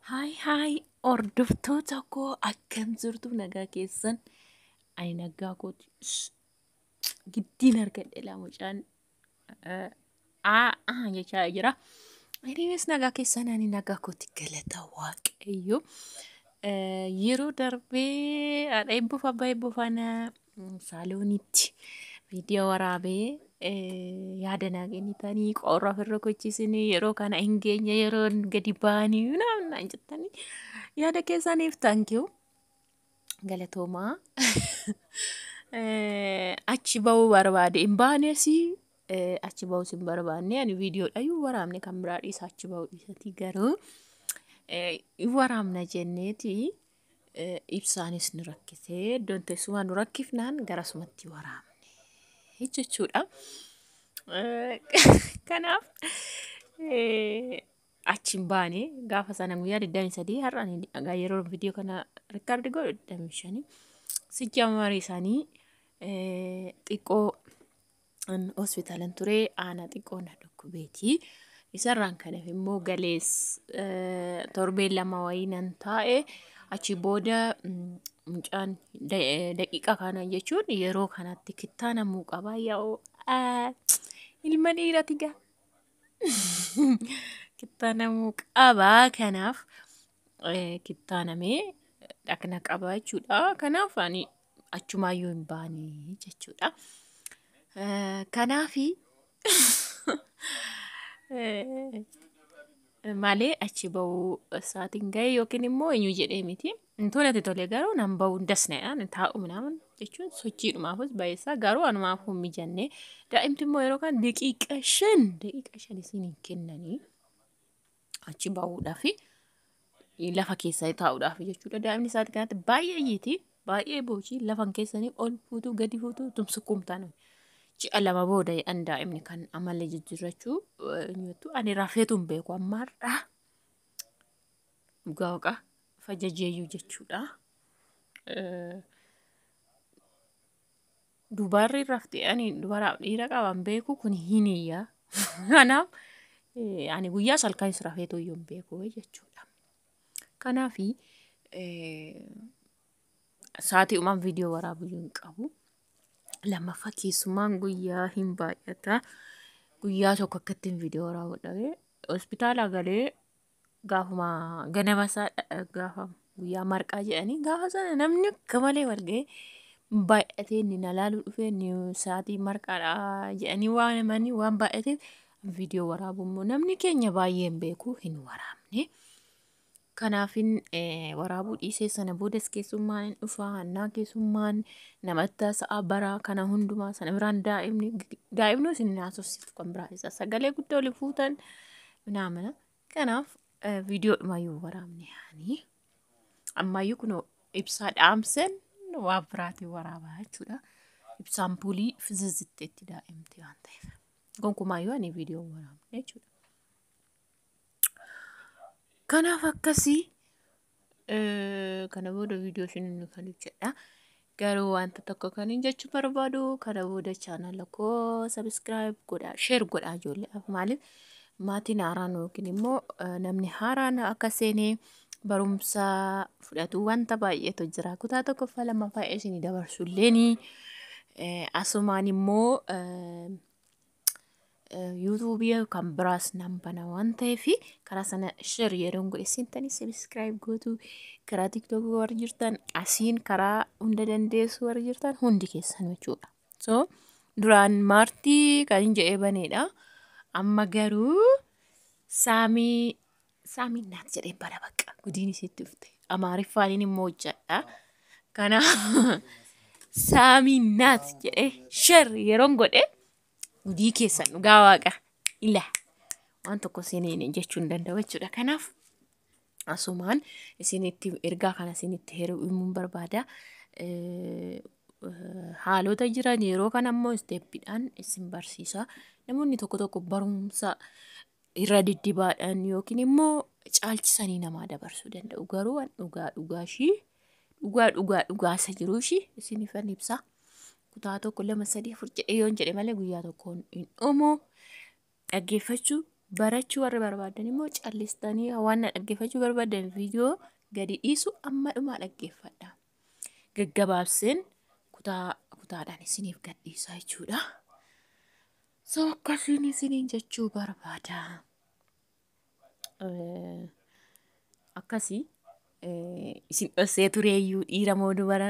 Haay haay, hordoftoota koo, akkam jirtu? Nagaa keessan? Ani nagaa kooti. Giddiin argadhe laa, mucaan aa jechaa jira. Anyways, nagaa keessan? Ani nagaa kooti, galata Waaqayyo. Yeroo darbee haadha eebboof abbaa eebboo faana saaloonitti viidiyoo waraabee yaada naa kennitanii, qorra ofirra gochiisinii yeroo kana hin geenye, yeroo gadi ba'anii naan jettanii, yaada keessaniif thank you, galatoomaa. Achi ba'uu barbaade hin baanes, achi ba'uus hin barbaanne. Ani viidiyoodhayyuu waraabne kan biraa dhiisa, achi ba'uu dhiisati garuu hin waraabna jenneeti, ibsaanis nu rakkisee, iddoon teessumaa nu rakkifnaan garasumatti waraabne jechuudha. Kanaaf achi hin baane gaafa sana guyyaa 23. Har'a ani yeroo viidiyoo kana record godhu 25. Sijjamarii isaanii xiqqoo hospitaalan ture, aanaa xiqqoo na dhukkubeeti. Isarraan kanaaf immoo galees torbee 2 wayii nan taa'e. Achi booda mucaan daqiiqa kana jechuun yeroo kanatti kittaanamuu qaba, yaa'u ilma dhiirati gaa kittaanamuu qaba. Kanaaf kittaanamee dhaqna qaba jechuudha. Kanaaf ani achumaayyuu hin baane jechuudha. Kanaafi malee achi ba'uu isaatiin ga'e yookiin immoo eenyu jedhee miti. Tolate tole, garuu nan ba'uu hin dasneedha. Taa'u minaamin jechuun sochiidhumaafis baay'isaa, garuu anumaaf hin mijanne. Daa'imti immoo yeroo kan daqiiqa 5, daqiiqa 5 isin hin kennanii achi ba'uudhaafi lafa keessa taa'uudhaaf jechuudha. Daa'imni isaati kanatti baay'ee iyyiti, baay'ee boochi, lafan keessanii ol fuutuu gadi fuutuu tumsukkuumtaan. Ji'a 2 booda jedhan daa'imni kan amala jijjiirrachuu eenyutu, ani rafeetu hin beeku ammaarraa. Dhugaa waaqa fajajeeyyuu jechuudha. Dubarri rafte, ani dubaraaf dhiira qaban beeku, kun hin iyyaa. Kanaaf ani guyyaa halkanis rafeetu iyyuu hin beeku jechuudha. Kanaafi sa'aatii uumaan viidiyoo waraabuu hin qabu. Lammaffaa, keessummaan guyyaa hin baay'ata. Guyyaa tokko akka ittiin viidiyoo waraabuu dhabe. Hospitaala galee gaafuma ganama isaa, gaafa guyyaa marqaa jedhanii, gaafa sana namni akka malee wal ga'ee baay'atee, inni na laaluu dhufee, inni sa'aatii marqaadha jedhanii waan himanii waan baay'ateef, viidiyoo waraabuu immoo namni keenya baay'ee hin beeku, hin waraabne. Kanaafin waraabuu dhiisee. Sana boodas keessummaan hin dhufaa, hannaa keessummaan namatti haasa'aa bara kana hundumaa, sana biraan daa'imni, daa'imni isin haasofsiiftu kan biraa isa sagalee guddaa oli fuutan minaamina. Kanaaf viidiyoodhumayyuu waraabne yaanii. Ammayyuu kunoo ibsaa dhaamseen waa biraatiin waraabaa jechuudha. Ibsaan puulii fizizitteetti daa'imti waan ta'eef. Gonkumaayyuu ani viidiyoo waraabne jechuudha. Kanaaf akkasii, kana booda viidiyoo isin kan hojjedha. Garuu wanta tokko kan hin jechuu barbaadu, kana booda chaanala koo subscribe godhaa, share godhaa ijoolleedhaaf. Maaliif, maatiin haaraan yookiin immoo namni haaraan akka seenee barumsa fudhatu wanta baay'eetu jira. Kutaa tokkoffaa, lammaffaa isinii dabarsu illeeni, asumaan immoo yuutuubii kan biraas nan bana waan ta'eef, karaa sana share yeroo godhe seentanii subscribe gootu. Karaa tiiktookii warri jirtan, asiin karaa hunda dandeessu warri jirtan hundi keessan jechuudha. So duraan maartii kan hin jedhee baneedha. Amma garuu saamii saamii naat jedhee bana, bakka gudiin isitti dhufte. Amaariffaaniin immoo hojjedha. Kanaaf saamii naat jedhee share yeroon godhe gudii keessan, dhugaa waaqa ila waan tokko isiniin jechuu hin danda'u jechuudha. Kanaaf asumaan isinitti ergaa kana isinitti himuun barbaada. Haalota jiran yeroo kana immoo isteeppiidhaan isin barsiisa. Namoonni tokko tokko barumsa irra diddibaadhaan yookiin immoo caalchisanii namaa dabarsuu danda'u. Garuu waan dhugaa dhugaa ishii, dhugaa dhugaa dhugaa isa jiruu ishii isiniifan ibsa. Kutaa 1, 2, 3, 4 jedhee yoon jedhe malee guyyaa tokkoon hin dhumu. Dhaggeeffachuu Barachuu warri barbaadan immoo callistanii waan na dhaggeeffachuu barbaadan viidiyoo gadi dhiisu amma dhumaa dhaggeeffadha. Gaggabaabseen kutaa kutaadhaan isiniif gadhiisaa jechuudha. So akkasiin isiniin jechuu barbaada. Akkasii isin dhossee tureeyyuu dhiira moo dubara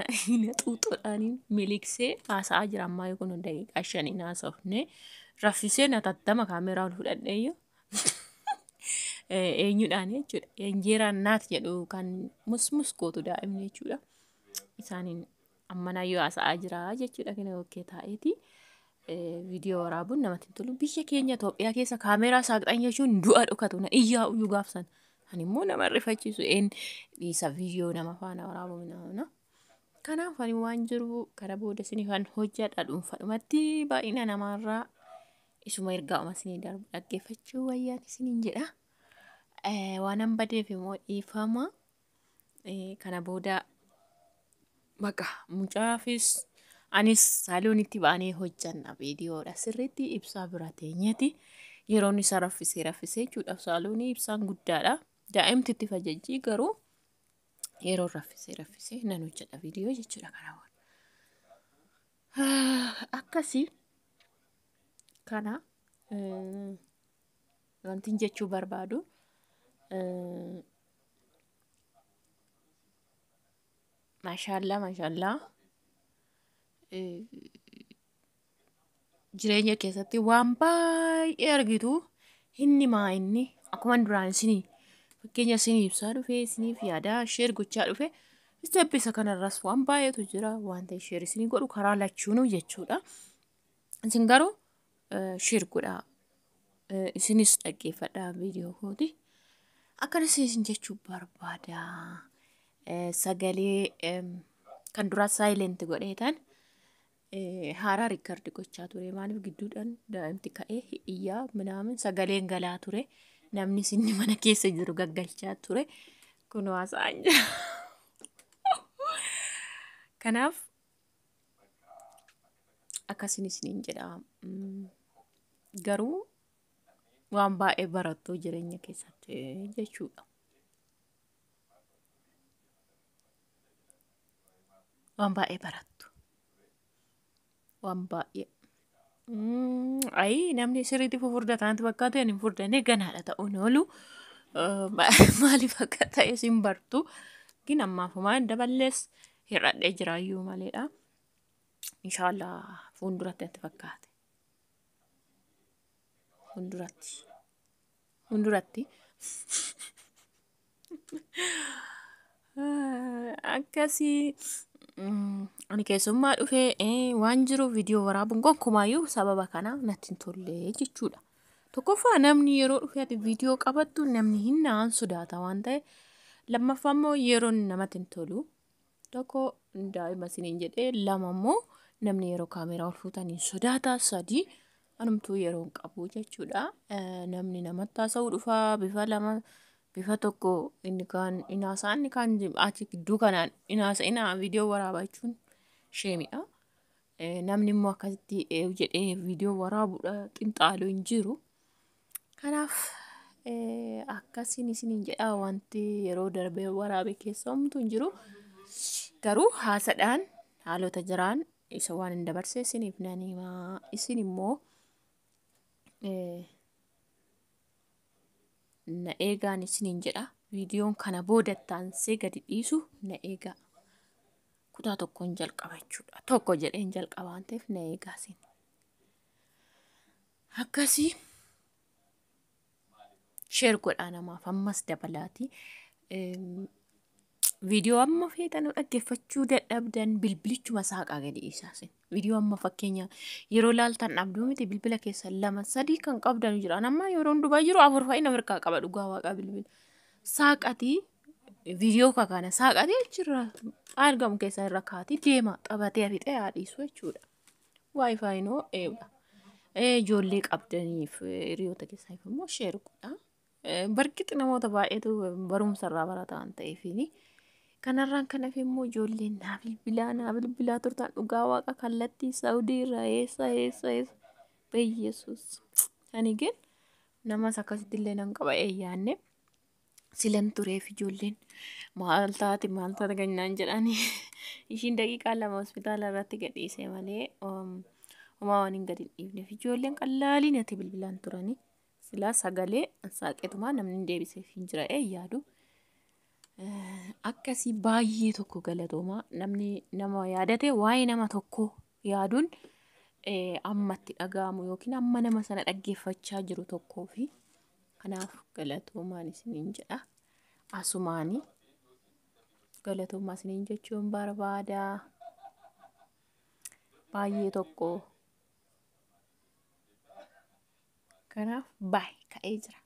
xuuxoodhaan miliqsee haasa'aa jira ammaa yoo kun daqiiqaa shaniin haasofne raffisee na tattama kaameraa ol fudhadheeyyuu eenyudhaan jechuudha. Injeeraan naat jedhu kan musmus gootu daa'imni jechuudha. Isaaniin ammanaayyuu haasa'aa jira jechuudha kana okkee taa'eeti. Viidiyoo waraabuun namatti hin tolu. Biyya keenya Itoophiyaa keessa kaameraa saaqxan jechuun du'a dhokatu na iyyaa uyyuu gaafsan. Ani immoo nama rifachiisu een dhiisa viidiyoo nama faana waraabuu minaa. Kanaaf ani waan jiru kana booda isinifan hojjedha dhuunfadhumatti baay'ina namaarraa isuma ergaa'uma isinii darbu dhaggeeffachuu wayyaan isiniin jedha. Waan an badeef immoo dhiifama. Kana booda baqa mucaafis anis saaloonitti ba'anee hojjanna viidiyoodha sirriitti ibsaa bira teenyeti. Yeroon isa raffisee raffisee jechuudha. Saaloonii ibsaan guddaadha. Daa'imti itti fajajjii garuu yeroo raffisee raffisee nan hojjedha viidiyoo jechuudha kana booda. Akkasii kana wantin jechuu barbaadu maashaallaa maashaallaa jireenya keessatti waan baay'ee argitu inni maa inni akkuma duraan isinii fakkeenya isinii ibsaa dhufe isiniif yaadaa sheer gochaa dhufe isteeppi isa kanarras waan baay'eetu jira waan ta'e sheer isinii godhu karaa lachuunuu jechuudha. Isin garuu sheer godhaa isinis dhaggeeffadhaa viidiyoo kooti. Akkanas isin jechuu barbaada. Sagalee kan duraa saayilenti godheetan haaraa riikardi gochaa ture. Maaliif gidduudhaan daa'imti ka'ee iyyaa minaamin sagaleen galaa ture. Namni isin mana keessa jiru gaggalchaa ture. Kun haasa'aan jira. Kanaaf akkasin isiniin jedha. Garuu waan baay'ee barattuu jireenya keessatti jechuudha. Waan baay'ee barattu. Waan baay'ee. Ayi namni sirriitti fufurdata natti fakkaate ani hin furdanne ganaadha ta'uun oolu. Maaliif akka ta'e sin bartu. Gin ammaaf homaa hin daballees hir'adhee jiraayyuu maleedha. Inshaallah fuulduratti natti fakkaate. Fuulduratti. Fuulduratti. Akkasii ani keessummaa dhufee waan jiru viidiyoo waraabuun gonkumaayyuu sababa kana natti hin tolle jechuudha. Tokkoffaa namni yeroo dhufee ati viidiyoo qabattu namni hin na'an sodaata waan ta'e lammaffaa immoo yeroon namatti hin tolu. Tokko daa'ima isiniin jedhee lama immoo namni yeroo kaameraa ol fuutan hin sodaata sadii anumtuu yeroo hin qabu jechuudha. Namni namatti haasa'uu dhufa bifa lama bifa tokko inni kaan hin haasa'an inni kaan achi gidduu kanaan hin haasa'inaa viidiyoo waraabaa jechuun sheemidha. Namni immoo akkasitti jedhee viidiyoo waraabuudha xinxaalu hin jiru. Kanaaf akkasiin isiniin jedha wanti yeroo darbee waraabe keessa homtuu hin jiru. Garuu haasadhaan haalota jiraan isa waan hin dabarse isiniif nan himaa. Isin immoo na eegaan isiniin jedha. Viidiyoon kana booda taansee gadi dhiisu na eegaa. Kutaa tokkoon jalqaba jechuudha. Tokko jedheen jalqaba waan ta'eef na eegaa isin. Akkasii sheer godhaa namaaf ammas dabalaati. Viidiyoo amma feetan dhaggeeffachuu dadhabdan bilbilichuma saaqaa gadi dhiisaa isin. Viidiyoo amma fakkeenya yeroo laaltan dhabduu miti bilbila keessa lama sadii kan qabdan jira. Amma yeroo hundumaa jiru afur fa'i nama harkaa qaba dhugaa waaqaa bilbila. Saaqatii viidiyoo kana saaqatii achirra argamu keessa irra kaatee deema qabatee fixee haa dhiisu jechuudha. Waayifaayiinoo eewudha. Ijoollee qabdaniif hiriyoota keessaniif immoo sheer godhaa. Barqixi namoota baay'eetu barumsa irraa barata waan ta'eefiini. Kanarraan kan hafe immoo ijoolleen naa bilbilaa naa bilbilaa turtan dhugaa waaqa kallattii Saawudii irraa eessa eessa eessa Beeyyesuus. Ani gin Namas akkasitti illee nan qaba yaanne silan tureef ijoolleen maal taate maal taate kan naan jedhani ishiin daqiiqaa 2 hospitaala irratti gadhiise malee homaa waan hin gadi hin dhiifneef ijoolleen qallaaliin ati bilbilaan turani silaa sagalee saaqetumaa namni hin deebiseef hin jira yaadu. Akkasii baay'ee tokko galatoomaa namni nama yaadate waa'ee nama tokkoo yaaduun ammatti dhaga'amu yookiin amma nama sana dhaggeeffachaa jiru tokkoo fi kanaaf galatoomaan isiniin jedha. Asumaanii galatoomaa isiniin jechuun barbaada. Baay'ee tokko. Kanaaf baay'ee ka'ee jira.